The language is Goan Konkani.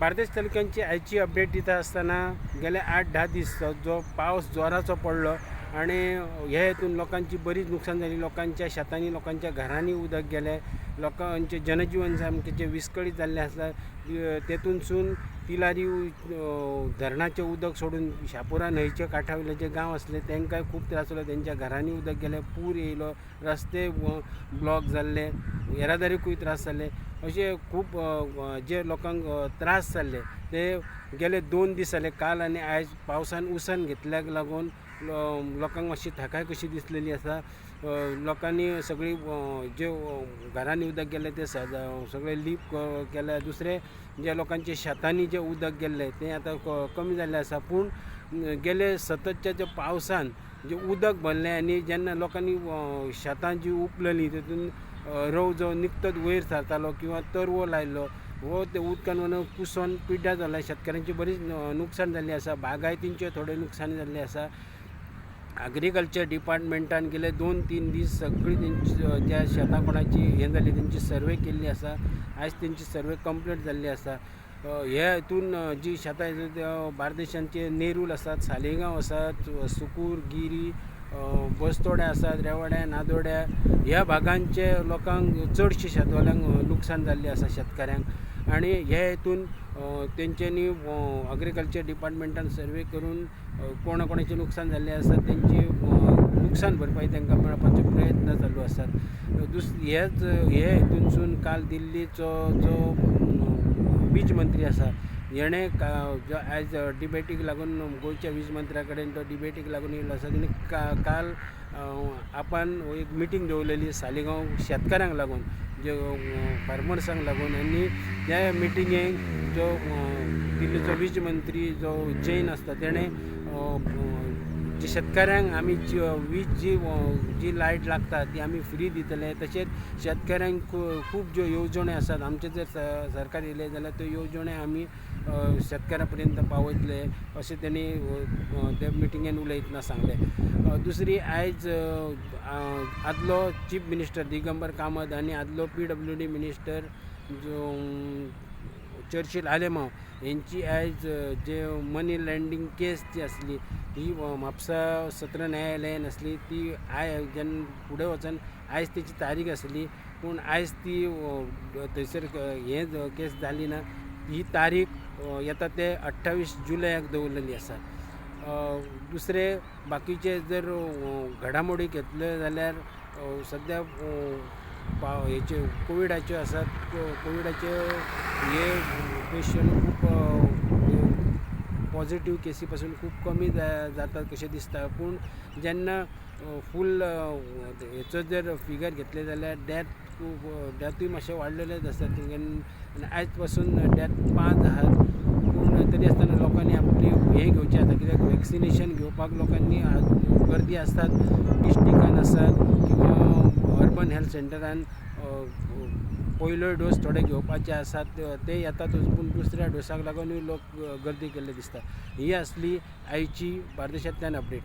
बार्देस तालुक्यांची आयची अपडेट दिता आसतना गेले 8-10 दीस जो पावस जोराचो पडलो आनी हे हितून लोकांची बरीच नुकसान जाली. लोकांच्या शेतांनी, लोकांच्या घरांनी उदक गेलें, लोकांचें जनजिवन सामकें जें विस्कळीत जाल्लें आसा. तेतूनसून तिलारी धरणाचें उदक सोडून शापोरा न्हंयच्या कांठा वयले जे गांव आसले तांकांय खूब त्रास जालो. तेंच्या घरांनी उदक गेलें, पूर येयलो, रस्ते ब्लॉक जाल्ले, येरादारीकूय त्रास जाले. अशे खूब जे लोकांक त्रास जाल्ले ते गेले 2 दीस जाले. काल आनी आयज पावसान उसण घेतल्याक लागून लोकांक मातशी थाकाय कशी दिसलेली आसा. लोकांनी सगळी जे घरांनी उदक गेल्लें तें सगळें लीप केलें. दुसरें जे लोकांच्या शेतांनी जें उदक गेल्लें तें आतां कमी जाल्लें आसा. पूण गेले सततच्या ज्या पावसान जें उदक भरलें आनी जेन्ना लोकांनी शेतां जी उपललीं तितून रोव जो निकतोच वयर सरतालो किंवां तरवो लायलो हो ते उदकान वचून कुसोन पिड्ड्यार जालें. शेतकारांची बरीच नुकसान जाल्लें आसा. बागायतींचें थोडें नुकसान जाल्लें आसा. एग्रीकल्चर डिपार्टमेंटान गेले 2-3 दीस सगळी तेंची ज्या शेतां कोणाची हें जाली तेंची सर्वे केल्ली आसा. आयज तेंची सर्वे कंप्लीट जाल्ली आसा. हे हितून जी शेतां बार्देशांचे नेरूल आसात, सालिगांव आसात, सुकूर, गिरी, बस्तोड्या आसात, रेवाड्या, नादोड्या ह्या भागांचे लोकांक चडशे शेतवाल्यांक लुकसाण जाल्लें आसा शेतकाऱ्यांक. आनी हे हितून तेंच्यांनी एग्रीकल्चर डिपार्टमेंटान सर्वे करून कोणा कोणाचें नुकसान जाल्लें आसा तेंची नुकसान भरपाई तांकां मेळपाचो प्रयत्न चालू आसात. हेच हे हितूनसून काल दिल्लीचो जो वीज मंत्री आसा हेणें जो आयज डिबेटीक लागून गोंयच्या वीज मंत्र्या कडेन तो डिबेटीक लागून येयलो आसा. तेणी काल आपण एक मिटींग दवरलेली सालिगांव शेतकारांक लागून, जे फार्मर्सांक लागून. आनी त्या मिटिंगेक जो दिल्लीचो वीज मंत्री जो जैन आसता तेणें जे शेतकाऱ्यांक आमी वीज जी जी लायट लागता ती आमी फ्री दितले. तशेंच शेतकाऱ्यांक खूब ज्यो येवजण्यो आसात आमचें जर सरकार येयलें जाल्यार त्यो येवजण्यो आमी शेतकाऱ्यां पर्यंत पावयतले अशें तेणी ते मिटिंगेन उलयतना सांगलें. दुसरी आयज आदलो चीफ मिनिस्टर दिगंबर कामत आनी आदलो PWD minister जो चर्चील आलेमांव हेंची आयज जे मनी लँडिंग केस जी आसली ती म्हापसा सत्र न्यायालयान आसली ती आयज जेन्ना फुडें वचून आयज तेची तारीख आसली. पूण आयज ती थंयसर हें केस जाली ना. ही तारीख येता ते 28 जुलयाक दवरलेली आसा. दुसरे बाकीचे जर घडामोडी घेतल्यो जाल्यार सद्या हेचे कोविडाच्यो आसात. कोविडाचे हे पेशंट खूब पॉझिटिव्ह केसी पासून खूब कमी जातात कशें दिसता. पूण जेन्ना फूल हेचो जर फिगर घेतले जाल्यार डेथ खूब डेथूय मातशें वाडलेलेच आसता. आनी आयज पासून डेथ 5 आहात. पूण तरी आसतना लोकांनी आपली हें घेवचें आसा कित्याक वॅक्सिनेशन घेवपाक लोकांनी गर्दी आसतात. डिस्ट्रिक्टान आसात किंवां अर्बन हेल्थ सेंटरान पयलो डोस थोडे घेवपाचे आसात ते येतातूच. पूण दुसऱ्या डोसाक लागूनय लोक गर्दी केल्ले दिसता. ही आसली आयची बार्देशांतल्यान अपडेट.